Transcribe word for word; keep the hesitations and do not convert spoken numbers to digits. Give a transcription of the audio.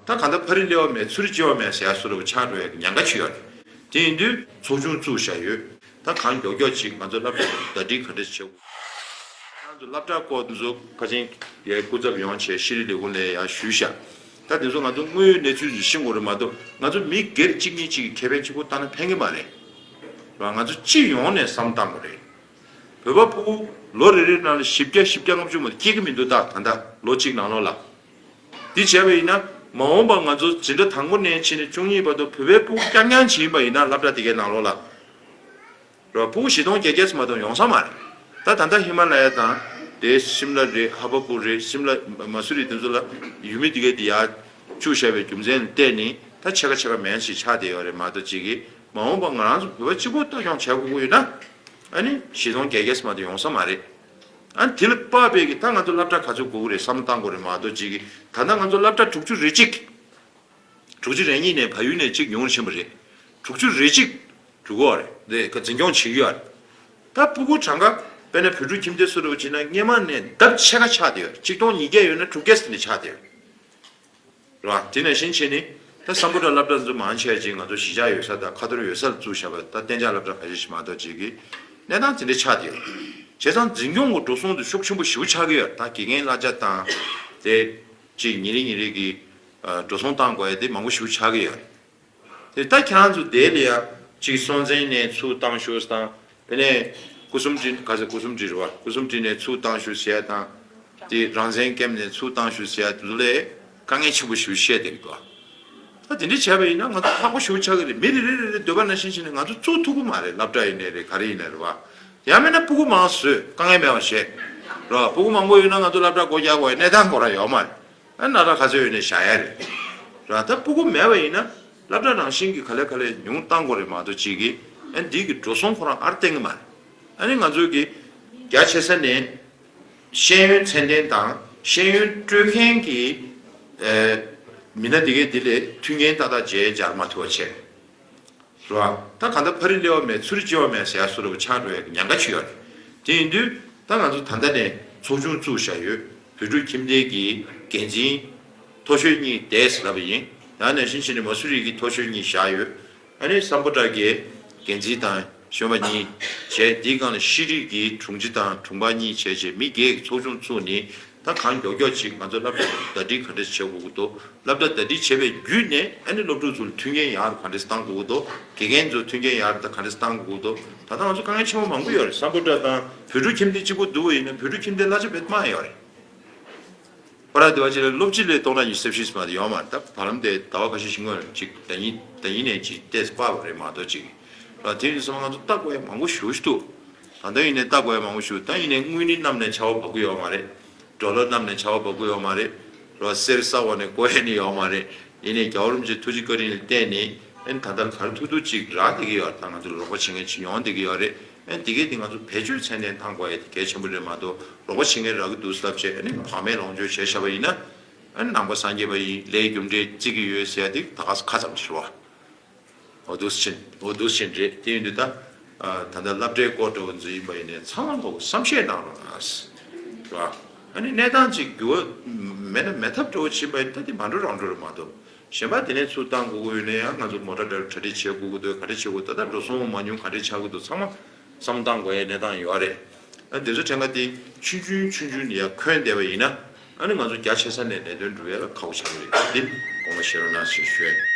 ད་གང་ལྟར་ཕ་རི་སླེབས་པ་མེད་ཚུར་སྐྱེལ་བ་མེད་ཟེར་ཡ་བཟོ་འདྲ་པོ་ཆགས་འགྲོ་ཡ་གི་ཉེན་ཁ་ཅིག་ཡོད་རེད། དེ་ཡིན་དུས་ཚོགས་ཆུང་བཙུགས་བཞག་ཡོད། ད་གང་མགྱོགས་མགྱོགས་ཅིག་ང་ཚོ་སློབ་གྲྭ་ཟླ་སྒྲིལ་ག་འདྲ་བྱེད་དགོས། ང་ཚོ་སློབ་གྲྭ་སྐོར་འདི་ཚོ་ཁ་ཆེན་ཡའི་སྐུ་ཚབ་ཡོང་བྱས་ཤེས་རིག་ལས་ཁུངས་ལ་ཡང་ཞུས་བཞག་ད་དེ་ཚོ་ང་ཚོ་དངོས་ཡོད་གནས་ཚུལ་ཞིག་ཤེས་དགོས་རེད་མ་གཏོགས། ང་ཚོ་མི་སྒེར་གཅིག་གཉིས་གཅིག་གི་ཁེ་ཕན་གཅིག་པོ་བལྟས་ན་ཕན་གྱི་མ་རེད། རེད་བ། ང་ཚོ་སྤྱི་ཡོངས་ནས་བསམ་བཏང་དགོས་རེད། བོད་པ་ཕྲུ་གུ་ལོ་རེ་རེ་ནང་ལ་བཞི་བརྒྱ་བཞི་བརྒྱ་ལྔ་བཅུ་མ་གཏོགས་སྐྱེ་གི་མི་འདུག་ད་ད་ལྟ་ལོ་གཅིག་ནང་ལོགས་ལ། འདི་བྱས་པ་ཡིན་ན་མ་འོངས་པ་ང་ཚོ་འཛིན་གྲྭ་དང་པོ་ནས་ཕྱིན་ནས་བཅུ་གཉིས་བར་དུ་བོད་པའི་ཕྲུ་གུ་རྐྱང་རྐྱང་ཅིག་ཡིན་པ་ཡིན་ན་སློབ་གྲྭ་དེ་གའི་ནང་ལོགས་ལ། རོ་ཕྲུ་གུ་བཞི་སྟོང་བརྒྱད་བརྒྱ་ཙམ་མ་གཏོགས་ཡོང་ས་མ་རེད། ད་ད་ལྟ་ཧི་མ་ལ་ཡ་དང་དེ་ཤིམ་ལ་རེད། ཧ་བ་པུར་རེད། ཤིམ་ལ་མ་སུ་རི་དེ་ཚོ་ལ་ཡུལ་མི་དེ་གའི་དེ་ཡར་བཅུག་བཞག་པའི་རྒྱུ་མཚན་ལ་བལྟས་ནས་ད་ཕྱེད་ཀ་ཕྱེད་ཀ་མེད་ཞིག་ཆགས་བསྡད་ཡོད་རེད་མ་གཏོགས་ཅིག་གིས་མ་འོངས་པ་ང་རང་ཚོ་བོད་པ་གཅིག་པོ་ལྟ་སྐྱོང་བྱ་དགོས་ཀྱི་ཡོད་ན་ཨ་ནི་བཞི་སྟོང་བརྒྱད་བརྒྱ་ཙམ་མ་གཏོགས་ཡོང་ས་མ་རེད། ཨ་ནི་དེ་ལ་དཔག་པའི་གི་ད་ང་ཚོ་སློབ་གྲྭ་ག་ཚོད་དགོས་ཀྱི་རེད་བསམ་བློ་བཏང་དགོས་རེད་མ་གཏོགས་ཅིག་གིས་ད་ལྟ་ང་ཚོ་སློབ་གྲྭ་དྲུག་ཅུ་རེ་གཅིག་དྲུག་ཅུ་རེ་གཉིས་ནས་ཕ་ཡུལ་ནས་གཅིག་ཉུང་རུ་ཕྱིན་པ་རེད། དྲུག་ཅུ་རེ་གཅིག་འགྲོ་གི་ཡོད་རེད། དེ་ག་འཛིན་སྐྱོང་བྱེད་ཀྱི་ཡོད་རེད། ད་ཕྲུ་གུ་གྲངས་ཀ་དཔེར་ན་བོད་ཕྲུག་ཁྱིམ་སྡེ་སུ་རུ་བྱས་ན་སྔོན་མ་ནས་ལྡབ་ཕྱེད་ཀ་ཆགས་བསྡད་ཡོད་རེད། གཅིག་སྟོང་ཉིས་བརྒྱ་ཡོད་ན་དྲུག་བརྒྱ་ཙམ་ནས་ཆགས་བསྡད་ཡོད་རེད། རེད་བ། དེ་ནས་གཞན་བྱས་ནས་ད་སམ་བྷོ་ཊ་སློབ་གྲྭ་ཚོ་མང་ཆེ་བ་ཅིག་ང་ཚོ་གཞིས་ཆགས་ཡོད་ས་དང་ཁ་ཐོར་ཡོད་ས་ལ་བཙུགས་བཞག་པ་ད་གཏན་འཇགས་སློབ་གྲྭ་ཁ་ཤས་ཤིག་མ་གཏོགས་ཅིག་གི་གནས་སྟངས་དེ་འདྲ་ཆགས་བསྡད་ཡོད་རེད། བྱས་ཙང་འཛིན་སྐྱོང་གི་འགྲོ་སོང་དེ་ཤུགས་ཆེན་པོ་ཞེ་པོ་ཆགས་ཀྱི་ཡོད་རེད། ད་དགེ་རྒན་གླ་ཆ་དང་དེ། ཅིག་ཉིན་རེ་ཉིན་རེ་གི་ཨ་འགྲོ་སོང་བཏང་དགོས་ཡ་དེ་མང་པོ་ཞིག་ཆགས་ཀྱི་ཡོད་རེད། དེ་ད་ཁྱེད་རང་ཚོ་དེ་ལ་ཡ་ཅིག་སྲོང་བཙན་ནས་ཚུར་བཏང་ཤོག་དང་དེ་ནས་སྐུ་གསུམ་སྒྲིག་ག་ཚོད་སྐུ་གསུམ་སྒྲིག་རེད་བ། སྐུ་གསུམ་སྒྲིག་ནས་ཚུར་བཏང་ཤོག་ཟེར་ཡ་དང་། དེ་རང་བཙན་ཀེམ་ནས་ཚུར་བཏང་ཤོག་ཟེར་ཡ་དེ་ཚོ་ལ་དཀའ་ངལ་ཆེན་པོ་ཞིག་བཤད་བསྡད་ཀྱི་འདུག་ད་དེ་འདྲ་བྱས་པ་ཡིན་ན་ང་ཚོ་ཁག་པོ་ཞིག་ཆགས་ཀྱི་རེད། མི་རེ་རེ་རེ་རེ་འདོད་པ་ནང་བཞིན་བྱས་ནས་ང་ཚོ་བཙུགས་ཐུབ་ཀྱི་མ་རེད། སློབ་གྲྭ་ཡིན་ནའི་རེད། ག་རེ་ཡིན་ནའི་རེད་བ། ཡང་མིན་ན་ཕྲུ་གུ་མང་བཟོས་དཀའ་ངལ་མེད་པ་བྱས། རོ་ཕྲུ་གུ་མང་པོ་ཡོད་ན་ང་ཚོ་སློབ་གྲྭ་སྒོ་རྒྱག་དགོས་ཡ་གནས་སྟངས་ཁོ་རང་ཡོད་མ་རེད། ཨ་སློབ་གྲྭ་ག་ཚོད་ཡོད་ནའི་བཞག་ཡ་རེད། ར་ད་ཕྲུ་གུ་མེད་པ་ཡིན་ན་སློབ་གྲྭ་རང་བཞིན་གྱི་ག་ལེ་ག་ལེ་ཉུང་བཏང་དགོས་རེད་མ་གཏོགས་ཅིག་གིས་ཨ་འདི་གི་འགྲོ་སོང་ཁོ་རང་ཨར་བཏང་གི་མ་རེད། ཨ་ནི་ང་ཚོ་གི་རྒྱ་ཆེ་ས་ནས་ཤེས་ཡོན་ཚད་ལྡན་དང་ཤེས་ཡོན་སྤྲོད་མཁན་གྱི་ཨ་མི་སྣ་དེ་གས་དེ་ལས་མཐུན་རྐྱེན་ཏག་ཏག་མཇལ་མཇལ་མ་ཐུབ་པ་བྱས། རེད་བ། ད་གང་ལྟར་ཕ་རི་སླེབས་པ་མེད་ཚུར་སྐྱེལ་བ་མེད་ཟེར་ཡ་བཟོ་འདྲ་པོ་ཆགས་འགྲོ་ཡ་གི་ཉེན་ཁ་ཅིག་ཡོད་རེད། དེ་ཡིན་དུས་ད་ང་ཚོ་ད་ལྟ་ནས་ཚོགས་ཆུང་བཙུགས་བཞག་ཡོད། བོད་ཕྲུག་ཁྱིམ་སྡེ་གི་འགན་འཛིན་མཐོ་ཤོས་གཉིས་བསྡད་ཟེར་ལབ་པ་ཡིན། ཡང་ནས་ཤིན་ཆེན་ནས་མ་སུ་རི་གི་མཐོ་ཤོས་གཉིས་བཞག་ཡོད། ཨ་ནི་སམ་བྷོ་ཊ་གི་འགན་འཛིན་དང་གཞོན་པ་གཉིས་བྱས། དེའི་སྒང་ལ་ཤེས་རིག་གི་དྲུང་ཆེ་དང་དྲུང་འཕར་གཉིས་བྱས་བྱས་མི་བརྒྱད་ཀྱི་ཚོགས་ཆུང་བཙུགས་ནས། ད་གང་མགྱོགས་མགྱོགས་ཅིག་ང་ཚོ་སློབ་གྲྭ་ཟླ་སྒྲིལ་ག་འདྲས་བྱེད་དགོས་ཀྱི་འདུག་སློབ་གྲྭ་ཟླ་སྒྲིལ་བྱས་པའི་བརྒྱུད་ནས་ཨ་ནི་སློབ་ཕྲུག་ཚོ་ལ་མཐུན་རྐྱེན་ཡག་རུ་ག་འདྲས་བཏང་དགོས་ཀྱི་འདུག་དགེ་རྒན་ཚོ་མཐུན་རྐྱེན་ཡག་རུ་ད་ག་འདྲས་བཏང་དགོས་ཀྱི་འདུག་ད་ལྟ་ང་ཚོ་དཀའ་ངལ་ཆེན་པོ་མང་པོ་ཡོད་རེད། སམ་བྷོ་ཊ་དང་བོད་ཕྲུག་ཁྱིམ་སྡེ་གཅིག་པོ་བསྡུར་བ་ཡིན་ན་བོད་ཕྲུག་ཁྱིམ་སྡེ་གླ་ཆ་བེད་མང་ཡོད་རེད། པ་ར་དེ་བ་ཅིག་ལ་སློབ་སྤྱི་ལས་སྟོང་ཕྲག་ཉི་ཤུ་རྩ་བཞི་ཙམ་ཡོད་མ་རེད། ད་བར་ལམ་དེ་ཟླ་བ་ཁ་ཤས་ཤིག་སྔོན་ཅིག་ཟླ་ཉིན་ཟླ་ཉིན་ནས་ཅིག་ཏོག་ཙམ་སྤར་བ་རེད་མ་གཏོགས་ཅིག་ལ་དེ་ཡིན་སོང་ང་ཚོ་ལྟ་དགོས་ཡ་མང་པོ་ཞེ་པོ་ཞིག་འདུག་ད་ལྟ་ཡིན་ནའི་ལྟ་དགོས་ཡ་མང་པོ་ཞིག་ད་ཡིན་ནའི་དངུལ་ནི་གནམ་ནས་ཆར་པ་བབས་ཀྱི་ཡོད་མ་རེད། ཌོ་ལར་གནམ་ནས་ཆར་པ་བབས་ཀྱི་ཡོད་མ་རེད། རོ་གསེར་ས་འོག་ནས་བརྐོ་ཡ་ནི་ཡོད་མ་རེད། ཡིན་ནའི་རྒྱལ་བ་རིན་པོ་ཆེ་ཐུགས་རྗེ་བཀའ་དྲིན་ལ་བརྟེན་ནས་ཨ་ནི་ད་ལྟ་ག་རེ་ཐུབ་ཐུབ་ཅིག་རག་བསྡད་ཀྱི་ཡོད། ད་ང་ཚོ་ལ་རོགས་པ་བྱེད་མཁན་ཅིག་ཡོང་བསྡད་ཀྱི་ཡོད་རེད། ཨ་ནི་དེ་གས་དེ་ང་ཚོ་བེད་སྤྱོད་ཚད་ལྡན་བཏང་དགོས་ཡ་དེ་གལ་ཆེན་པོ་རེད་མ་གཏོགས་རོགས་པ་བྱེད་མཁན་རག་གི་འདུག་ཟེར་ལབ་བྱས་ཨ་ནི་བག་མེད་ལོངས་སྤྱོད་བྱས་བཞག་པ་ཡིན་ན། ཨ་ནི་ནང་པ་སངས་རྒྱས་པ་ཡིན། ལས་རྒྱུ་འབྲས་བརྩི་གི་ཡོད་ཟེར་ཡ་དེ་ད་ག་ས་ཁ་ཙམ་ཞིག་རེད་བ། འོ་འདུག་སེ་བྱས་འོ་འདུག་སེ་བྱས་རེད། དེ་ཡིན་དུས་ད་ཨ་ད་ལྟ་སློབ་གྲྭའི་སྐོར་འདྲ་བོ་ཚོ་ཡིན་པ་ཡིན་ནའི་ཚང་མ་ལོག་བསམ་ཤེས་གནང་རོགས་གནང་། རེད་བ། ཨ་ནི་གནས་སྟངས་ཅིག་འགྱུར་བ་མེད་ན་མེད་ཐབས་འདྲ་བོ་བྱེད་པ་ཡིན་ད་དེ་མ་འགྲོ་རང་འགྲོ་རེད་མ་གཏོགས། གཞན་པ་དེ་ནས་ཚུར་བཏང་དགོས་ཀྱི་ཡོད་ན་ཡང་ང་ཚོ་མོ་ཊ་འདྲ་གྲ་སྒྲིག་བྱེད་དགོས་ཀྱི་འདུག་ག་རེ་བྱེད་དགོས། ད་ལྟ་འགྲོ་སོང་མ་ཉུང་ག་འདྲ་ཆགས་ཀྱི་འདུག་ཚང་མ་བསམ་བཏང་དགོས་ཡའི་གནས་སྟངས་ཡོད་རེད། ཨ་འདི་ཚོ་ཕྲན་ཁ་དེ་ཆུང་ཆུང་ཆུང་ཆུང་ནས་ཡར་འཁོན་བསྡད་པ་ཡིན་ན་ཨ་ནི་ང་ཚོ་རྒྱ་ཆེ་ས་ནས་ལས་དོན་སྒྲུབ་ཡ་ལ་ཁག་པོ་ཆགས་ཀྱི་རེད། འདི་དགོངས་པ་བཞེས་རོགས་གནང་ཞེས་ཞུ་ཡ་ཡིན།